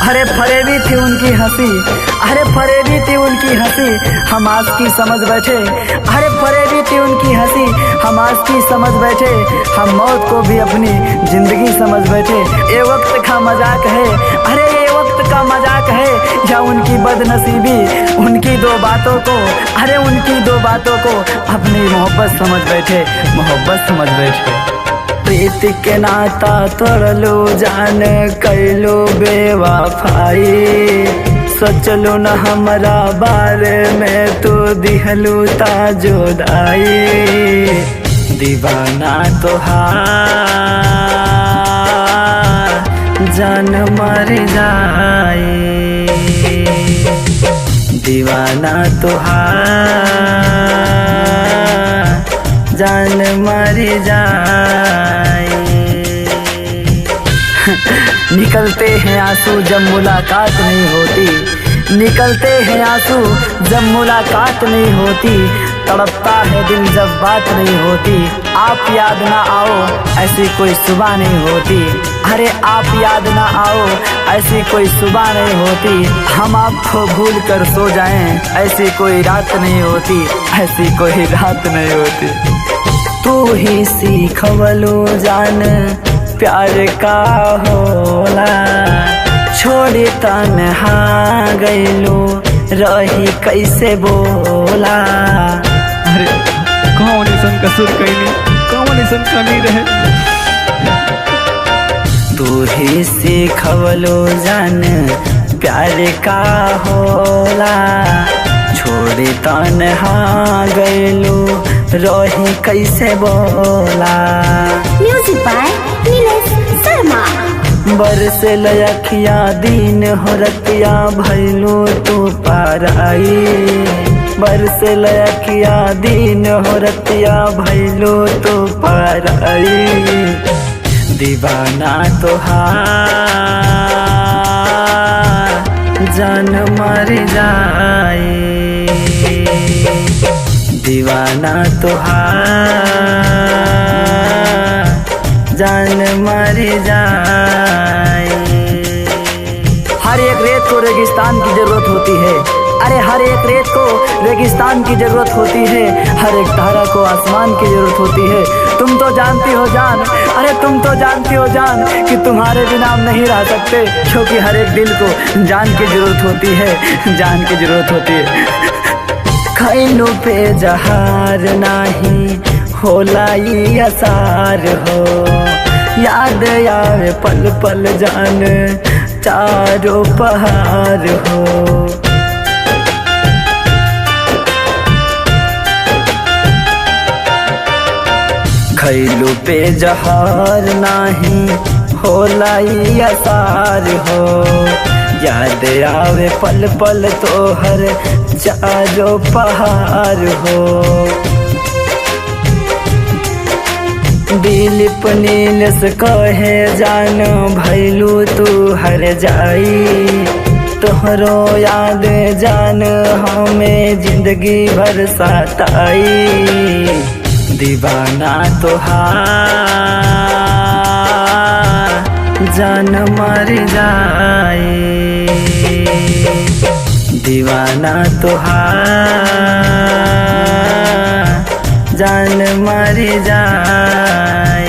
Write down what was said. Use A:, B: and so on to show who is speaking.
A: अरे फरेबी थी उनकी हंसी, अरे फरेबी थी उनकी हंसी, हम आज की समझ बैठे। अरे फरेबी थी उनकी हंसी, हम आज की समझ बैठे। हम मौत को भी अपनी जिंदगी समझ बैठे। ये वक्त का मजाक है, अरे ये वक्त का मजाक है, या उनकी बदनसीबी। उनकी दो बातों को, अरे उनकी दो बातों को अपनी मोहब्बत समझ बैठे, मोहब्बत समझ बैठे। प्रीत के नाता तोड़लो जान कैलो बेवफाई, सोचलो न हमरा बारे में तो दिहलू ताजोदाई। दीवाना तोहार जान मर जाए, दीवाना तोहार जान मर जाए। निकलते हैं आंसू जब मुलाकात नहीं होती, निकलते हैं आंसू जब मुलाकात नहीं होती, तड़पता है दिल जब बात नहीं होती। आप याद ना आओ ऐसी कोई सुबह नहीं होती, अरे आप याद ना आओ ऐसी कोई सुबह नहीं होती। हम आपको भूल कर सो जाएं ऐसी कोई रात नहीं होती, ऐसी कोई रात नहीं होती। तू ही सीखवलो जान प्यार का होला, छोड़ी तन्हा गइलो रही कैसे बोला।
B: अरे कौन ऐसन कसूर कैनी, कौन ऐसन कमी रहे।
A: तू ही सीखवलो जान प्यार का होला, छोड़ी तन्हा गइलो रही कैसे बोला।
C: Music by Nilesh Sharma.
A: बरसे लखिया दिन हो रतिया भैलो तू पाराई, बरसे लखिया दिन हो रतिया भैलो तू पाराई। दीवाना तोहार जान मर जाए, दीवाना तोहार जान मर जाए। हर एक रेत को रेगिस्तान की जरूरत होती है, अरे हर एक रेत को रेगिस्तान की जरूरत होती है, हर एक तारा को आसमान की जरूरत होती है। तुम तो जानती हो जान, अरे तुम तो जानती हो जान कि तुम्हारे बिना हम नहीं रह सकते, क्योंकि हर एक दिल को जान की जरूरत होती है, जान की जरूरत होती है। खैलो पे जहार नाही होला ई असार हो, याद आवे पल पल जान चारों पहाड़ हो। खैलू पे जहार नाही होला ई असार हो, याद आवे पल पल तोहर चारों पहाड़ हो। दिलीप नीलस कहे जान भैलू तू हर जाई, तोहरो याद जान हमें जिंदगी भर सताई। दीवाना तोहार जान मर जाए, दीवाना तोहार जान मर जाए।